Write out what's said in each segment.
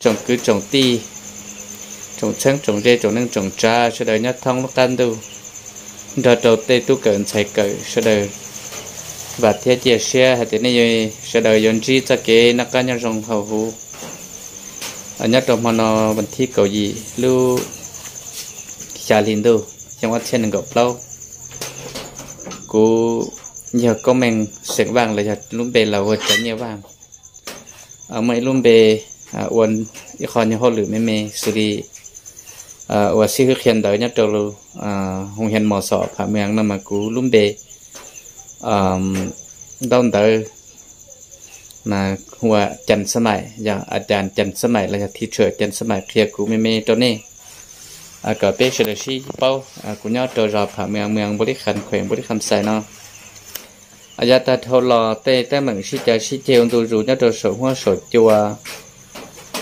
tsoom kwv tsoom tij, tsoom txheeb tsoom ze, tsoom neej tsoom tsav sawv daws nyob thoob lub qab ntuj, nrog rau tej tub kawm ntxhais kawm sawv daws vam thiab cia siab hais tias nej sawv daws yuav ntsib txoj kev noj qab nyob zoo hauv huv nyob rau hmo no, vas thib kaum yim lub xya hli ntuj xyoo ob txhiab nees nkaum plaub. Kuv yog Koob Meej, xeem Vaj los yog lub npe laus ua Cov Nyiaj Vaj. Muaj ib lub npe ua ib qho nyuag hauj lwm me me xws li ua xib hwb qhia ntawv nyob rau hoo hias mos xom pham mws no mas kuv lub npe ntaub ntawv mas hu ua Cas Xab Maim, yog a cas Cas Xab Maim los yog thib tsam Cas Xab Maim qhia kuv me me rau nej kom peb sawv daws sib paub. Kuv nyob rau zos pham mws, mws Npaus Lis Kham, khuem Npaus Lis Kham Xais no. Yav tag dhau los tej teeb meem sib cav sib ceg ua ntu zus nyob rau saum huab saum cua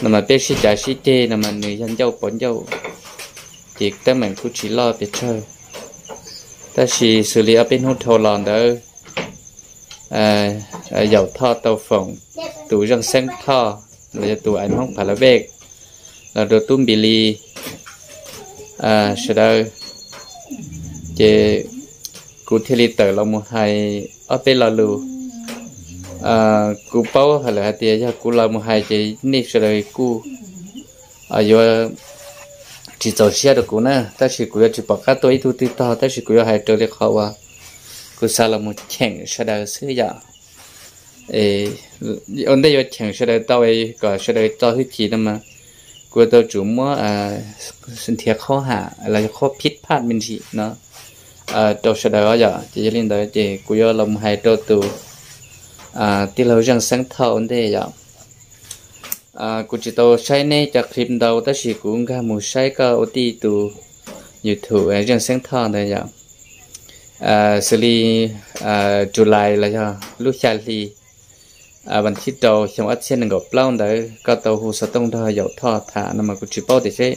no mas peb sib cav sib ceg no mas nws yog ncauj pov ncauj, ces teeb meem kuj tsis loj pes tsawg. Tab sis xws li ob peb hnub dhau los ntawd Yaum Thoj tau foom tus Zeej Xeeb Thoj los yog tus ais Hmoob Pha La Vej los rau tub Npis Lis sawv daws, ces kuv thiaj li tawm los mus hais ob peb lo lus. Kuv paub hais lawm hais tias yog kuv los mus hais ces nej sawv daws kuj yuav tsis txaus siab rau kuv na, tab sis kuv yuav tsis pom qab tuaj ib tug twg tog, tab sis kuv yuav hais raws li qhov uas kuv xav los mus cheem sawv daws xwb yom. Ua ntej yuav cheem sawv daws tau kom sawv daws txo hwj chim no mas kuv tau tsum muab nrhiav qhob ham los yog qhob phij phaj me ntsis no rau sawv daws os yom. Ces yog li ntawd ces kuv yuav los mus hais rau tus tij laug Zeej Xeeb Thoj ua ntej yom. Kuv tsis tau saib neb cov clip ntau tab sis kuv nkag mus saib koj ua tij tus YouTube Zeej Xeeb Thoj ntawd yom. Xws li July los yog lub xya hli vas thib rau xyoo ob txhiab nees nkaum plaub ntawd koj tau hu xov tooj nrog Yaum Thoj tham no mas kuv tsis paub tias seb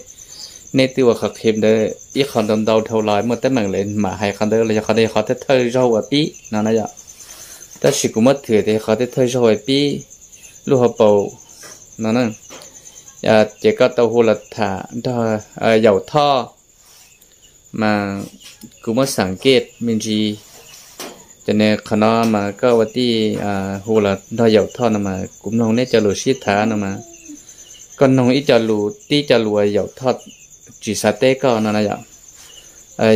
neb twb ua qhov clip ntawd ib qho ntau ntau dhau los muaj teeb meem lawm mam hais qhov ntawd los yog qhov ntawd yog qhov thawj thawj zaug uas pib no na yom. Tab sis kuv muab thwm tias yog qhov thawj thawj zaug uas pib lub hauv paus no na. Ces koj tau hu los tham nrog Yaum Thoj mas kuv muab xam kej me ntsis. Ces nws qhov no mas koj ua tij hu los nrog Yaum Thoj no mas kuv mloog neb cov lus sib tham no mas koj noog ib co lus, tib co lus uas Yaum Thoj tsis xav teb koj no na yom.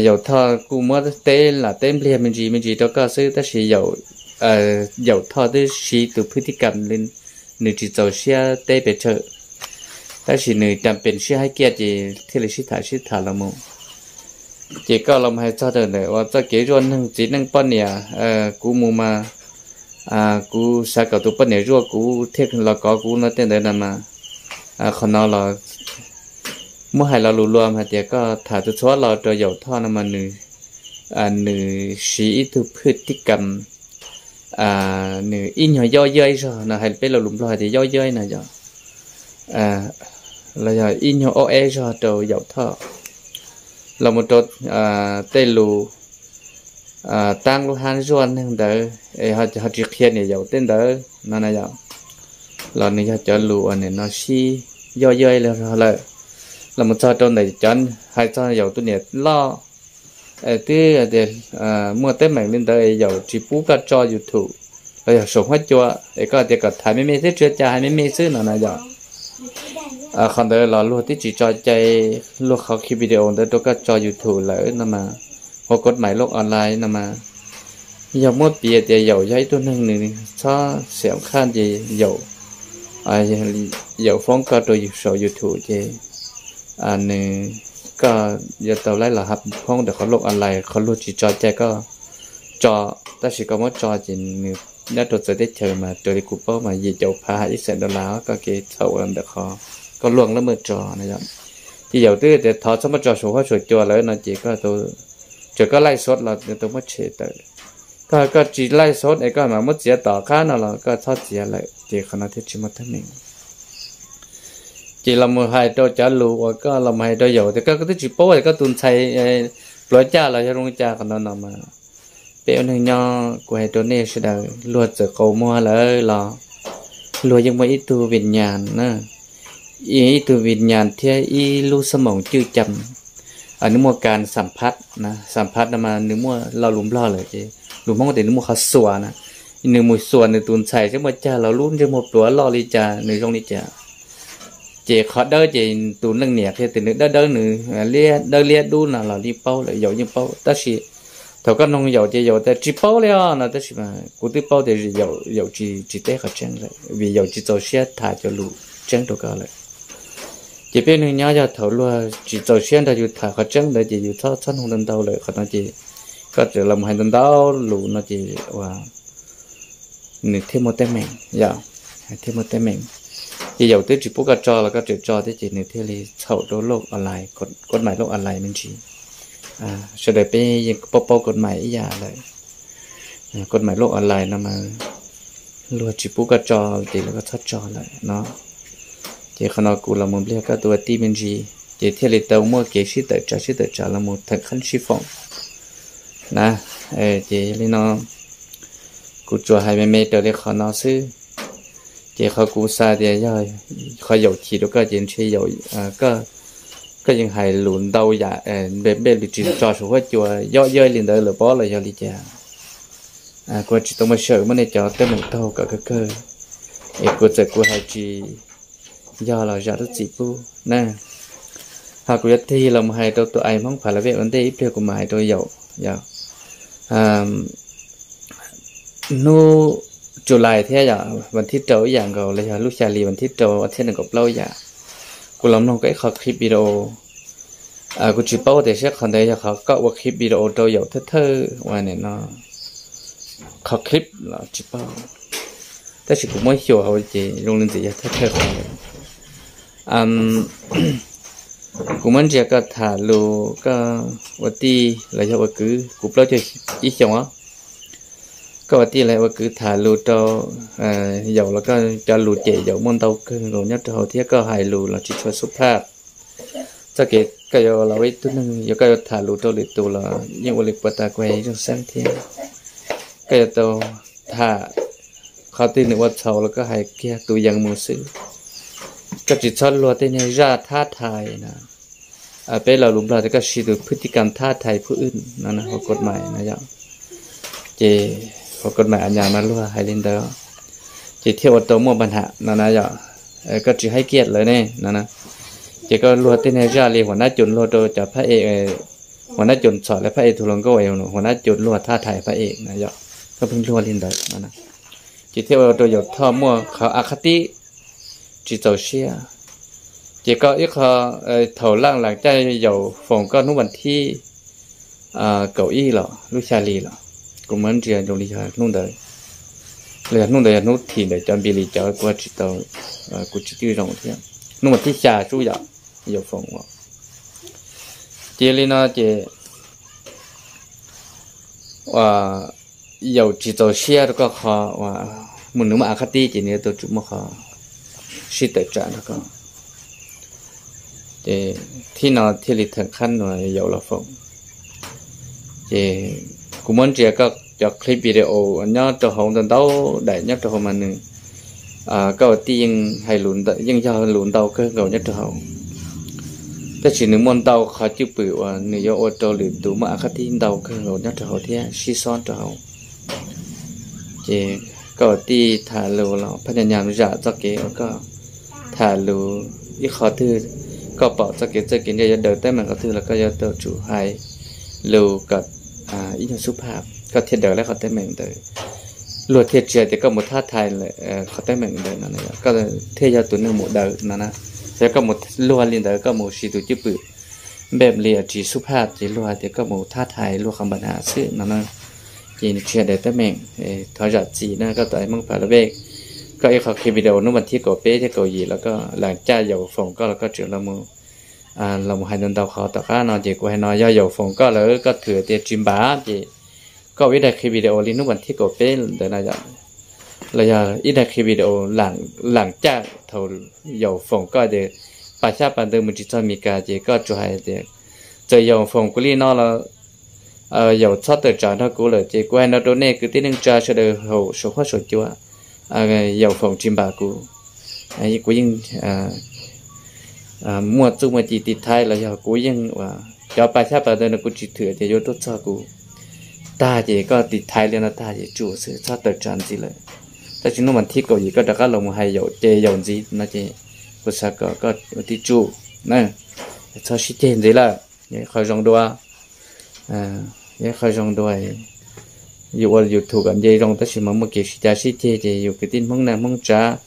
Yaum Thoj kuj muab teb lam teb npliag me ntsis me ntsis rau koj xwb tab sis Yaum Thoj twb siv tus phwj tij kam li nws tsis txaus siab teb pes tsawg, tab sis nws cas pes siab haib kiag ces thiaj li sib tham sib tham los mus. Ces koj los hais txog rau ntawm uas txoj kev zuaj neeg txiv neej poj niam, kuv mus mas kuv xav kom tus poj niam zuaj kuv thiaj los kov kuv no tej ntawd no mas qhov no los muab hais lo lus luag hais tias koj tham txhua txhua lo rau Yaum Thoj no mas nws siv ib tug phwj tij kam, nws ib nyuag yob yeb zog no, hais peb lo lus Nplog hais tias yob yeb no yom, los yog ib nyuag ob eb zog rau Yaum Thoj los mus rau tej lus taab lub hab zuaj neeg ntawd es ho tsis qhia niam Yaum tej ntawd no na yom. Los nws yog cov lus uas nim no sib yob yeb li zog lawm. Los mus txog rau ntawm cov hais txog Yaum tus niam loj twb tias muaj teeb meem li ntawd es Yaum tsis pub koj tso YouTube los yog saum huab cua es koj tias kom tham me me xwb, tsis ua cas, hais me me xwb no na yom. Qhov ntawd los luag twb tsis tso cai, luag qhov video ntawd rau koj tso YouTube lawm no mas, hauv koj maim loj online no mas, yog muab piv tias Yaum yog ib tug neeg nws txhob xiam qhaj ces Yaum, Yaum foob koj rau saum YouTube ces nws, koj yuav tau laib los hab phoob ntawm qhov loj online, qhov luag tsis tso cai koj tso, tab sis koj muab tso ces nws nyob rau txawv teb chaws mas raws li kuv paub mas yim caum phav hab ib xeem dollar koj kev txhaum ua ntawm qhov koj luaj lab maj tso no yom. Ces Yaum twb tias thov txhob muab tso saum huab saum cua lawm no ces koj tau, txawm koj laij xov los tau muab tshem tawm. Koj, koj tsis laij xov es koj mam muab txiav tom qab no los koj txhob txiav lawm ces qhov no thiaj tsis muaj teeb meem. Ces los mus hais rau cov lus uas koj los mus hais rau Yaum tias koj twb tsis paub tias koj tus ntxhais pluav caj los yog zoo li cas qhov no no mas, peb ua neeg nyob kuv hais rau nej sawv daws, luag txawm qau muag lawm los luag yeej muaj ib tug vim nyas na. ib tug vij nyas thiab ib lub xab moos cwj cam, nws muaj kas xam phab na, xam phab no mas nws muaj lo lus Nplog lawm ces lus Hmoob tias nws muaj qhov xuas na. Nws mus xuas nws tus ntxhais seb muaj cag los lub ntsej muag pluav loj li cas, nws zoo li cas. Ces qhov dawb ces tus leej niam qhia tias nws dawb dawb, nws liab dawb liab dub no los yeej paub lawm, yaum yeej paub. Tab sis thaum koj noog yaum ces yaum tias tsis paub li os no, tab sis mas kuv twb paub tias yaum tsis teb qhov tseeb lawm vim yaum tsis txaus siab tham cov lus tseeb rau koj lawm. Ces peb neeg nyob yog thaum luag tsis txaus siab nrog yus tham qhov tseeb ntawd ces yus txhob txhob noog ntau ntau lawm. Qhov no ces koj txawm los hais ntau ntau lus no ces ua nws thiaj muaj teeb meem, yog thiaj muaj teeb meem. Ces yaum twb tsis pub koj tso los koj tseem tso thiab ces nws thiaj li txhaum rau loj online, kod mais loj online me ntsis. Sawv daws peb yeej paub paub kod mais ib yam lawm. Kod mais loj online no mas luag tsis pub koj tso ces lawv koj txhob tso lawm no. Ces qhov no kuv los mus npliag koj tus ua tij me ntsis ces thiaj li tau muaj kev sib tawm tsam sib tawm tsam los mus theem qhab sib foom na. Ces yog li no kuv tsuas hais me me raws li qhov no xwb. Ces qhov kuv xav tias yog qhov yaum chim rau koj ces ntshe koj yeej hais lus ntau yam, npe lus tsis tso saum huab cua yob yawb li ntawd lawm pob los yog li cas. Kuv tsis tau muaj sij hawm muab nej cov teeb meem taug kom kawg kawg, es kuv txawm kuv hais tsis yog los zam lub txim pub na. Ho kuv yuav tig los mus hais rau tus ais Hmoob Pha La Vej ua ntej ib pliag kuv mam hais rau yaum. Hnub July thiab yom, vas thib rau ib yam nkaus los yog lub xya hli vas thib rau ob txhiab nees nkaum plaub ib yam. Kuv los mloog koj ib qho clip video, kuv tsis paub tias seb qhov ntawd yog qhov koj ua clip video rau yaum thawj thawj ua no, qhov clip los tsis paub, tab sis kuv muab xyuas hauv ces zoo li ntxim yog thawj thawj qhov. Kuv muab ntsia koj tham lus, koj ua tij los yog ua kwv, kuv plaub caug ib xyoos os. Koj ua tij los yog ua kwv tham lus rau yaum los koj cov lus cem yaum muaj ntau kawg nkaus nyob rau hauv thiab koj hais lus los tsis tshua xub phaj. Txoj kev koj yuav los ua ib tug neeg, yog koj yuav tham lus rau lwm tus los yeej ua li puas tas kuv hais zeej xeeb thiab. Koj yuav tau tham qhov twg nws ua txhaum los koj hais kiag tus yees mus xwb. Koj tsis txhob luag tej niag zaj thab thais na. Peb lo lus Nplog tias koj siv tus phwj tij kam thab thais phwj wj no, hauv kod mais no yom. Ces hauv kod mais a nyas mas luag hais li ntawd, ces thiaj ua rau muaj npa nham no na yom. Koj tsis haib kiaj lawv ne no na. Ces koj luag tej niag zaj li huam nab coos luag rau cov phab ej, huam nab coos txhom lawv phab ej tus hluas nkauj es huam nab coos luag thab thais phab ej no yom. Koj pheej luag li ntawd no, ces thiaj ua rau Yaum Thoj muaj qhov a qhab tib tsis txaus siab. Ces koj ib qho thaum laj lam caj Yaum foom koj hnub vas thib kaum ib los lub xya hli los, kuv muab ntsia zoo li yog hnub ntawd, los yog hnub ntawd yog hnub thim ntawm cov npis lis cov kuv tsis tau, kuv tsis cwj zoo thiab. Hnub vas thib xya sub yom, Yaum foom ua. Ces li no ces Yaum tsis txaus siab rau koj qhov uas mus nws muaj a qhab tib ces nws yuav tau tsum muaj qhov sib tawm tsam nrog koj. Ces thib no thiaj li theem qhab nua Yaum los foom. Ces kuv muab ntsia koj cov clip video nyob rau hauv ntau ntau daim nyob rau hauv mas nws, koj ua tij yeej hais, yeej yog lus ntau kawg nkaus nyob rau hauv. Tab sis nws muaj ntau qhov cwj pwm uas nws yuav ua rau lwm tus muaj a qhab tib ntau kawg nkaus nyob rau hauv thiab sib xob rau hauv. Ces koj ua tij tham lus los phaj nyas nyas zam txoj kev uas koj tham lus ib qho twg, koj pom txoj kev txawj kev ntse yuav daws teeb meem qhov twg los koj yuav tau tsum hais lus kom ib nyuag xub phaj koj thiaj daws lawv qhov teeb meem ntawd. Luag thiaj tsis hais tias koj mus thab thais qhov teeb meem ntawd no, koj thiaj yog tus neeg mus daws no na. Yog koj mus luag li ntawd koj mus siv tus cwj pwm npem li tsis xub phaj ces luag hais tias koj mus thab thais luag qhov npa na xwb no na. Ces nws tsis yog daws teeb meem. Thov zam txim na koj tus ais Hmoob Pha La Vej. Koj ib qho clip video hnub vas thib kaum peb thiab kaum yim los koj lam caj Yaum foom koj los koj tseem los mus hais ntau ntau qhov. Tom qab no ces kuv hais no yog Yaum foom koj lawm koj thwm tias tsis npam ces koj ua ib daim clip video li hnub vas thib kaum peb ntawd na yom, los yog ib daim clip video lam caj thaum Yaum foom koj tias pas xyab pas ntawd mus tsis txog Mes Kas ces koj tsuas hais tias txawm Yaum foom kuv li no los Yaum txhob tawm tsam nrog kuv lawm ces kuv hais no rau nej kwv tij neej tsa sawv daws hauv saum huab saum cua, Yaum foom tsis npam kuv, kuv yeej muaj txuj muaj ci tiv thaiv los yog kuv yeej ua cov pa xyab pa ntawv no kuv tsis thwm tias yuav tuaj txog kuv tag ces koj tiv thaiv li no tag ces tsuas xwb txhob tawm tsam ntxiv lawm. Tab sis hnub vas thib kaum yim koj rov qab los mus hais yaum ces yaum ntxiv no ces kuv xav kom koj ua tib tsuj na, txhob sib ceg ntxiv lawm. Yog ib qho zoo dua, yog ib qho zoo dua. Yus ua YouTube kom nce zoo tab sis mas muaj kev sib cav sib ceg ces yus kwv tij Hmoob neej Hmoob tsav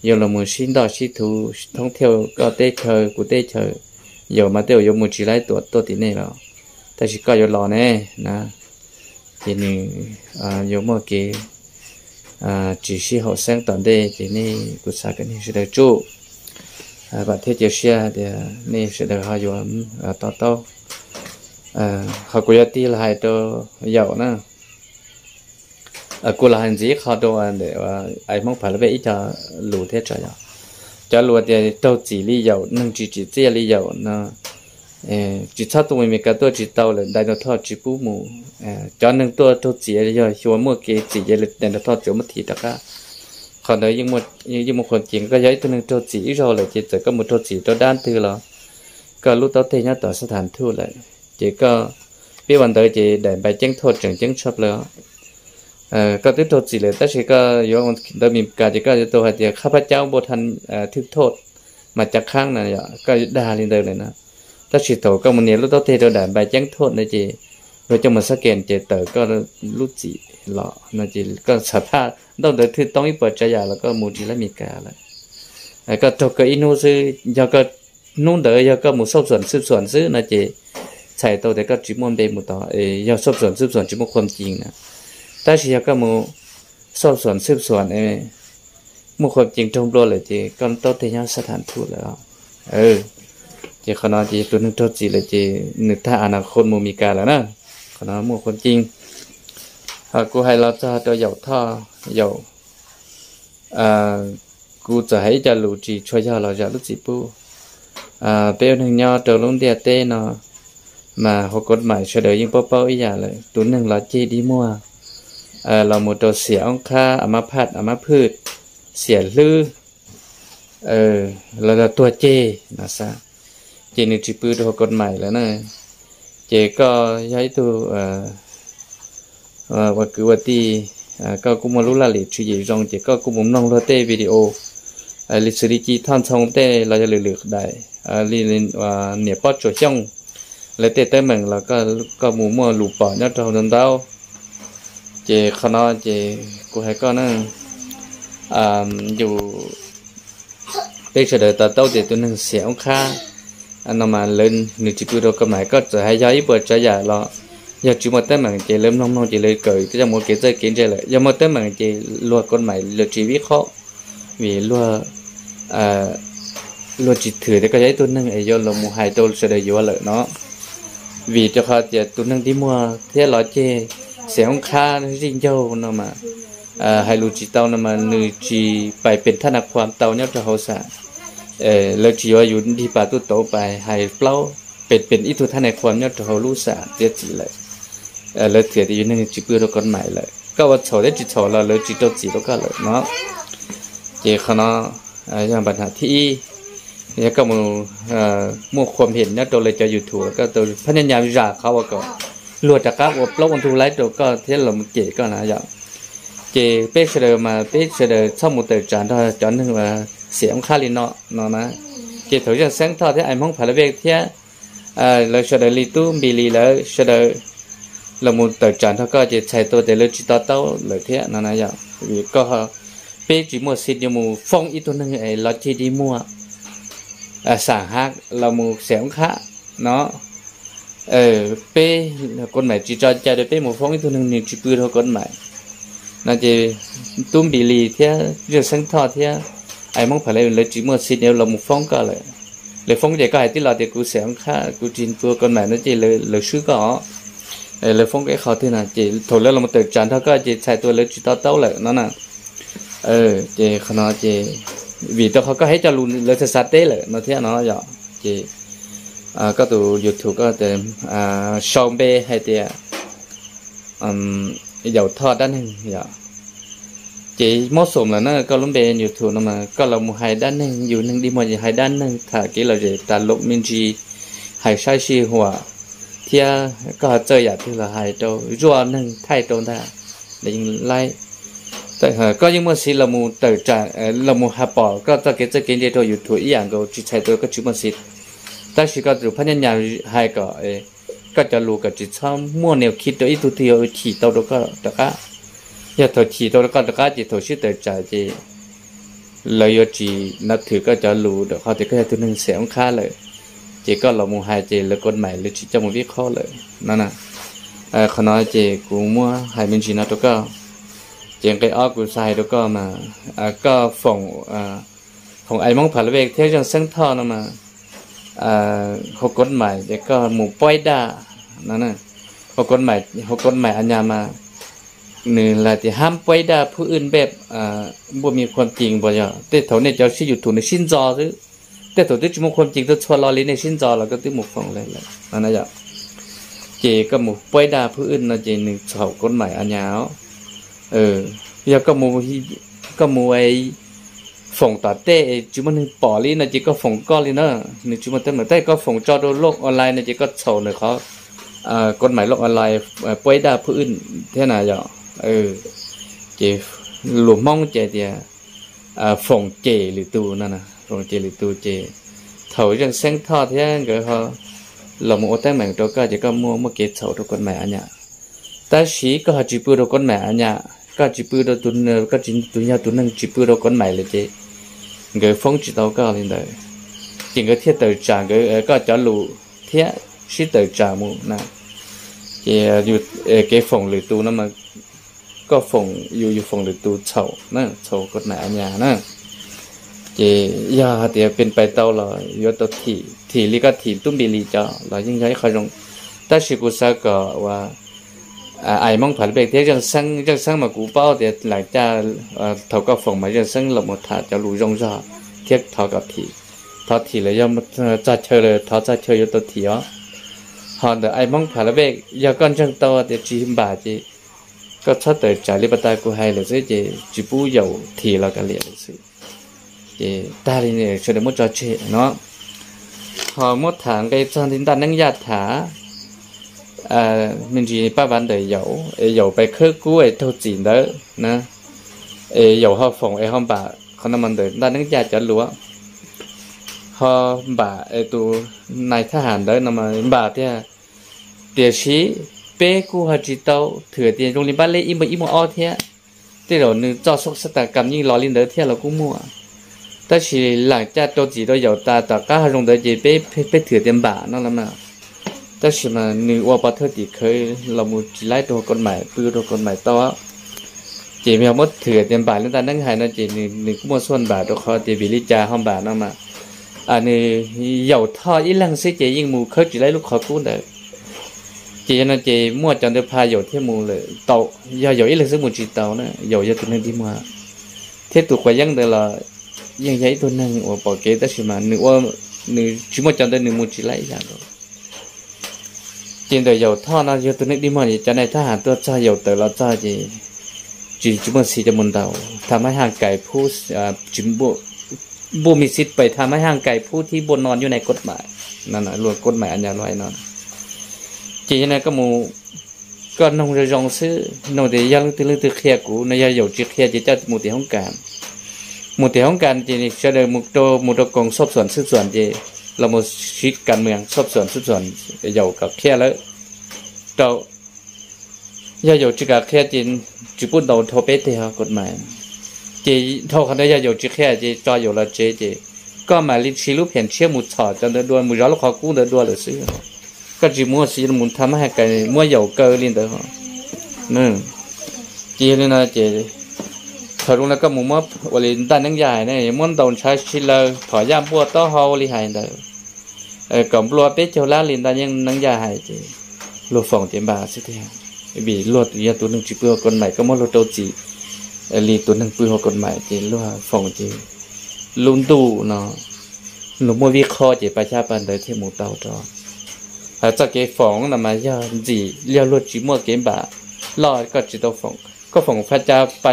yuav los mus sib ntoj sib thuv thoob thiaj koj teb chaws kuv teb chaws, yaum mas tej zaum yuav mus tsis laib tuaj tim nej los, tab sis koj yuav los ne na, ces nws yuav muaj kev tsis sib haum xeeb tom ntej ces nej kuv xav kom nej sawv daws tsuj vam thiab cia siab tias nej sawv daws ho yuav to taub. Ho kuv yuav tig los hais rau yaum na, kuv los hais ntxiv ib qho rau ntawm Ais Hmoob Pha La Vej ib co lus thiab tso yom. Cov lus tias raug txim li yaum, neeg tsis tsim txiaj li yaum no, tsis txhob tuaj mus Meskas tuaj tsis tau lawm, dai nrog thoj tsis pub mus. Cov neeg tuaj raug txim yog xyuas muaj kev txim ces dai nrog thoj tsuas muab thim rov qab. Qhov ntawd yeej muaj qhuam ceev, koj yog ib tug neeg raug txim ib zaug lawm ces txawm koj mus raug txim rau dab twg los koj lub taub teg nyob tom xab tham thuj lawm ces koj, peb ua ntawd ces daim npais ceeb thoj tseem ceeb tshaj plaws. Koj twb raug txim lawm tab sis koj yuav ntawd Meskas ces koj yuav tau hais tias khab phab caub npua thaj thwj thoj mas cav khab na yom, koj yuav dag li ntawd lawm na. Tab sis thaum koj mus nias lub taub teg rau daim npais ceeb thoj ntawd ces luag coj mus xab kes ces tawm koj lub txim los no ces koj txham phaj ntaub ntawv thwj toob ib puas tsav yam los koj mus tsis laib Meskas lawm. Koj raug koj ib hnub xwb, yog koj hnub ntawd yog koj mus xauj xuam xwb xuam xwb no ces txhais tau tias koj tsis muaj npe mus tod, yog xauj xuam xwb xuam tsis muaj qhuam ceev na. Tab sis yog koj mus xauj xuam xwb xuam muaj qhuam ceev raug nplua lawm ces koj taub teg nyob xab tham thuj lawm. Ces qhov no ces tus neeg raug txim lawm ces nws tag a na qhov mus Meskas lawm na. Qhov no muaj qhuam ceev. Ho kuv hais los txog rau yaum thoj, yaum, kuv txawm hais ib co lus tsis tshua yog los zam lub txim pub. Peb ua neeg nyob rau lub ntiaj teb no mas hauv kod mais sawv daws yeej paub paub ib yam lawm, tus neeg los ceg dig muag los mus rau xiam oob qhab a mab phaj a mab phwj, xiam hlwb, los yog tuag ceg no xav, ces nws tsis pw rau hauv kod mais lawm na. Ces koj yog ib tug ua kwv ua tij, koj kuj muaj lub laj lim tswv yim zoo ces koj kuj mus mloog luag tej video li xws li ci thoj ntxhoo tej los yog lwm lwm daim, li niam Pob Tsuas Xyooj lawv tej teeb meem los koj mus muaj lus pom nyob rau hauv ntau ntau. Ces qhov no ces kuv hais koj na, yus peb sawv daws to taub tias tus neeg xiam oob qhab no mas lawv, nws tsis pw rau kod mais, koj txawm hais yog ib puas tsav yam los yog tsis muaj teeb meem ces lawv mloog mloog ces lawv kawm coj mus ua kev txawj kev ntse lawm. Yog muaj teeb meem ces luag kod mais lawv tsis vib qhob, vim luag, luag tsis thwm tias koj yog ib tug neeg es yuav los mus hais rau sawv daws yuav lawm no. Vim rau qhov tias tus neeg dig muag thiab los ceg xiam oob qhab zij ncaug no mas, hais lus tsis tau no mas nws tsis pais pem thaj nas khuam tau nyob rau hauv xam. Lawv tsis yuav yus dig pas tuj tauv pais hais plaub pem pem ib tug thaj nas khuam nyob rau hauv lub xam txiav txim lawm. Lawv thiaj tias yus neeg tsis pw rau kod mais lawm, koj ua txhaum thiab tsis txhaum los lawv tsis rau txim rau koj lawm no. Ces qhov no yog npa nam thib ib, yog koj mus muaj qhuam hem nyob rau lawv cov YouTube los koj tau phab nyab nyas zam qhov uas kom luag rov qab ua plaub ua ntug laib rau koj thiab los mus cem koj na yom. Ces peb sawv daws mas peb sawv daws txhob mus tawm tsam nrog cov neeg xiam oob qhab li no no na. Ces thaum Zeej Xeeb Thoj thiab Ais Hmoob Pha La Vej thiab lawv sawv daws li Tub Npis Lis lawv sawv daws los mus tawm tsam nrog koj ces txhais tau tias lawv tsis to taub lawm thiab no na yom. Vim koj, peb tsis muaj xim yuav mus foob ib tug neeg es los ceg dig muag, xam hav los mus xiam oob qhab no. Peb kod mais tsis tso cai rau peb mus foob ib tug neeg nws tsis pw rau kod mais no ces Tub Npis Lis thiab Zeej Xeeb Thoj thiab Ais Hmoob Pha La Vej lawv tsis muaj xim yuav los mus foob koj lawm. Lawv foob ces koj hais tib lo tias kuv xiam oob qhab kuv tsis pw rau kod mais no ces lawv swb koj os. Lawv foob koj ib qho twg no ces thaum lawv los mus tawm tsam nrog koj ces txhais tau lawv tsis to taub lawm no na. Ces qhov no ces vim rau qhov koj hais cov lus lawv xav xav teb lawm no thiab no yom. Ces koj tus YouTube koj sau npe hais tias Yaum Thoj dab neeg yom. Ces mob xoom lawm na, koj lub npe YouTube no mas koj los mus hais dab neeg, yus neeg dig muag hais dab neeg tham kev lom zem tas lom me ntsis, hais saib sij huam, thiab koj ho txawj yam twg los hais rau zuaj neeg thaij rau ntag, yeej laib. Koj yeej muaj xiv los mus tawm tsam, los mus has pom koj txoj kev txawj kev ntse rau YouTube ib yam nkaus, tsis txhais tau koj tsis muaj xiv. Tab sis koj tus phab nyab nyas hais kom koj cov lus kom tsis txhob muaj niam khib rau ib tug twg yuav chim tau rau koj rov qab. Yog thaum chim tau rau koj rov qab ces thaum sib tawm tsam ces lawv yuav tsis nab thwm koj cov lus rau qhov tias koj yog tus neeg xeem oob qhab lawm. Ces koj los mus hais ces lawv koj maim lawv tsis coj mus vib qhob lawm no. Qhov no ces kuv muab hais me ntsis no rau koj. Ces nqe ob kuv xav hais rau koj mas, koj foom, foom Ais Moob Phav Laj Vej thiab Zeej Xeeb Thoj no mas, hauv kod maim ces koj mus puab daj no, hauv kod maim a nyas mas nws lam tias hab puab daj phwj wj npej npuaj me khuam cees npaum yog tej thaum nej cov sib YouTube nws sib ntxo xwb. Tej thaum twb tsis muaj khuam cees tuaj txhua lo li nej sib ntxo los koj twb mus foom lawm no. Ces koj mus puab daj phwj wj no ces nws txhaum kod maim a nyas os. Yog koj mus foom tom tej tsis muaj neeg pom li no ces koj foom koj li na, nws tsis muaj teeb meem. Tab sis koj foom tso rau loj online no ces koj txhaum nws qhov kod maim loj online puab daj phwj wj thiab na yom. Ces lus Hmoob ces tias foom cem lwm tus no, foom cem lwm tus ces thaum Zeej Xeeb Thoj thiab nkawd ho los mus ua teeb meem rau koj ces koj muaj muaj kev txhaum rau kod maim a nyas. Tab sis koj ho tsis pw rau kod maim a nyas, koj tsis pw rau tus, koj tsis tus yog tus neeg tsis pw rau kod maim lawm ces nkawd foob tsis tau koj li ntawd. Ces nkawd thiaj tawm tsam nkawd koj cov lus thiab sib tawm tsam mus na. Ces kev foom lwm tus no mas koj foom yus, yus foom lwm tus txhaum na, txhaum kod maim a nyas na. Ces yog hais tias pes pais tau los yuav tau thim, thim li koj thim tub npis lis cov los yeej yog ib qho zoo. Tab sis kuv xav kom uas Ais Moob Phav Laj Vej thiab Zeej Xeeb, Zeej Xeeb mas kuv paub tias lam caj thaum koj foom mas Zeej Xeeb los mus tham cov lus zoo zog thiab thov kom thim. Thov thim lawm yog txog chaw lawm thov txog chaw yuav tau thim os. Ho ntawm Ais Moob Phav Laj Vej yog koj ntseeg tau tias tsis npam ces koj txhob tawm tsam li pas tas kuv hais lawm xwb ces tsis pub yaum thim los kav liam lawm xwb. Ces tag li sawv daws muab tso tseg no. Ho muab tham nqe txog ntaj neeb yaj tham, me ntsis paj vav ntawm yaum es yaum pais khawb kub es raug txim ntawd na, es yaum ho foom es ho npam, qhov no mas ntawm ntaj neeb yaj cov lus. Ho npam es tus nais thab ham ntawd no mas npam tiag, tiam sis peb kuj ho tsis tau thwm tias zoo li npab lej ib muaj ib muaj ob thiab. Tej zaum nws txoj xoj xab tas kam yeej los li ntawd thiab los kuj muaj. Tab sis lam caj rau txim rau yaum tas tom qab ho zoo ntawd ces peb, peb thwm tias npam no los mas. Tab sis mas nws ua pov thawj tim khawv los mus tsis laib rau kod maim, pw rau kod maim tau. Ces yog muab thwm tias npam li ntaj neeb hais no ces nws kuj muaj xuaj npam rau qhov tias vim li cas ho npam no mas nws yaum thoj ib leeg xwb ces yeej mus khawb tsis laib lub qhov kub ntawd. Ces yog no ces muaj cov ntawd pha yaum thiaj mus lawm tau, yog yaum ib leeg xwb mus tsis tau na, yaum yog tus neeg dig muag thiab tus quav yeeb ntawd los yeej yog ib tug neeg uas pom kev tab sis mas nws ua, nws tsis muaj cov ntawd nws mus tsis laib ib yam nkaus. Ces ntawm yaum thoj no yog tus neeg dig muag cov nais thab ham tuaj txog yaum tawm los txog ces tsis, tsis muaj xiv cov mus ntaus tham mab haj kais phub, tsis npuj me xiv pais tham mab haj kais phub thib npuaj no nyob nais kod maim, luag kod maim a nyas luag hais no. Ces yog no koj noog zoo zoo xwb, noog tias yog leej twg leej twg qhia kuv no, yog yaum tsis qhia ces coj mus tim hoob kas. Mus tim hoob kas ces sawv daws mus rau, mus rau koom xoj xuam xwb xuam ces los mus siv kas mws xoj xuam xwb xuam yaum kom qhia lawm rau. Yog yaum tsis kam qhia ces tsis pub ntaus dhau peb teg kod maim. Ces dhau qhov ntawd yog yaum tsis qhia ces tso yaum los tsev ces koj mam li siv lub phem tshiab mus txhom cov ntawd dua, mus zov lub qhov kub ntawd dua lawm xwb. Koj tsis muaj xiv mus tham mab haj kais muab yaum kaw li ntawd. Ces yog li no ces thaum zoo no koj mus muab ua li ntaj neeb yaj hais ne, muab ntaus ntshav si laws phom yaj npuaj taub hau li hais ntawd, kom nplua peb caug lab li ntaj neeb yaj hais ces luag foom ces npam xwb tiag. Vim luag yog tus neeg tsis pw hauv kod maim, koj muab luag rau txim li tus neeg pw hauv kod maim ces luag foom ces lub ntuj no luag muaj vij qho ces pa xyab pa ntawd thiaj mus tau rau. Txoj kev foom no mas yog ntxim yog luag tsis muaj kev npam loj koj tsis tau foom. Koj foom pa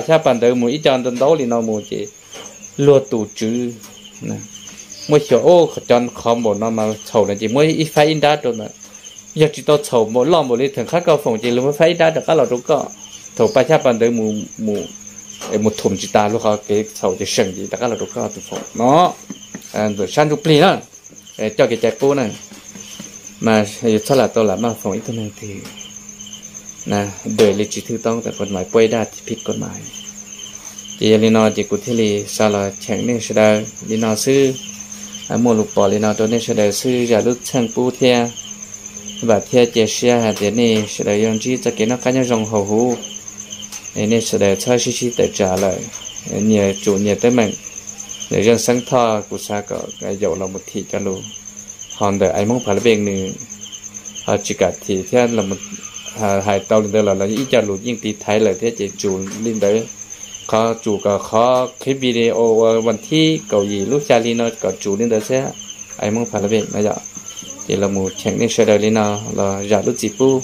xyab pas ntawv mus ib co ntau ntau li no mus ces luag tus tswv muab xyuas, cov qhov npaum no mas txhaum no ces muab ib faib ib nrab rau ntawd. Yog tsis tau txhaum npaum loj npaum li theem qhab koj foom ces luag muab faib ib nrab rov qab los rau koj. Thaum pa xyab pas ntawv mus, mus thum tsis tas luag qhov kev txhaum ces seem ces rov qab los rau koj tus foom no. Ntawm sab ntsuj plig na, coj kev cai qub na, mas yus txhob lam tau lam maj foom ib tug neeg twg, na, dej li tsis thwj toob tam kod mais puab ib daj phib kod mais. Ces yog li no ces kuv thiaj li xav los cheem nej sawv daws li no xwb, muaj lus pom li no rau nej sawv daws xwb zam lub txim pub thiab. Vam thiab cia siab hais tias nej sawv daws yuav ntsib txoj kev noj qab nyob zoo hauv huv, nej sawv daws txhob sib sib tawm tsam lawm, nyias tsum nyias teeb meem, lawm zeej xeeb thoj kuv xav kom yaum los mus thim cov lus, ho ntawm ais Hmoob Pha La Pej nws ho tsis kam thim thiab, hais tau li ntawd los ib co lus yeej tiv thaiv lawm thiab ces tsum li ntawd. Qhov tsum kom qhov qhib video ua vas thib kaum yim lub xya hli no kom tsum li ntawd xwb, ais Hmoob Pha La Pej no yom. Ces los mus cheem nej sawv daws li no los zam lub txim pub.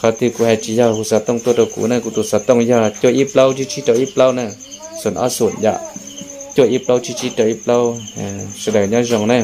Qhov twg kuv hais tsis yog hu xov tooj tuaj rau kuv na, kuv tus xov tooj yog cuaj ib plaub tsib tsib rau ib plaub na, xoom ob xoom yom, cuaj ib plaub tsib tsib rau ib plaub. Sawv daws nyob zoo na.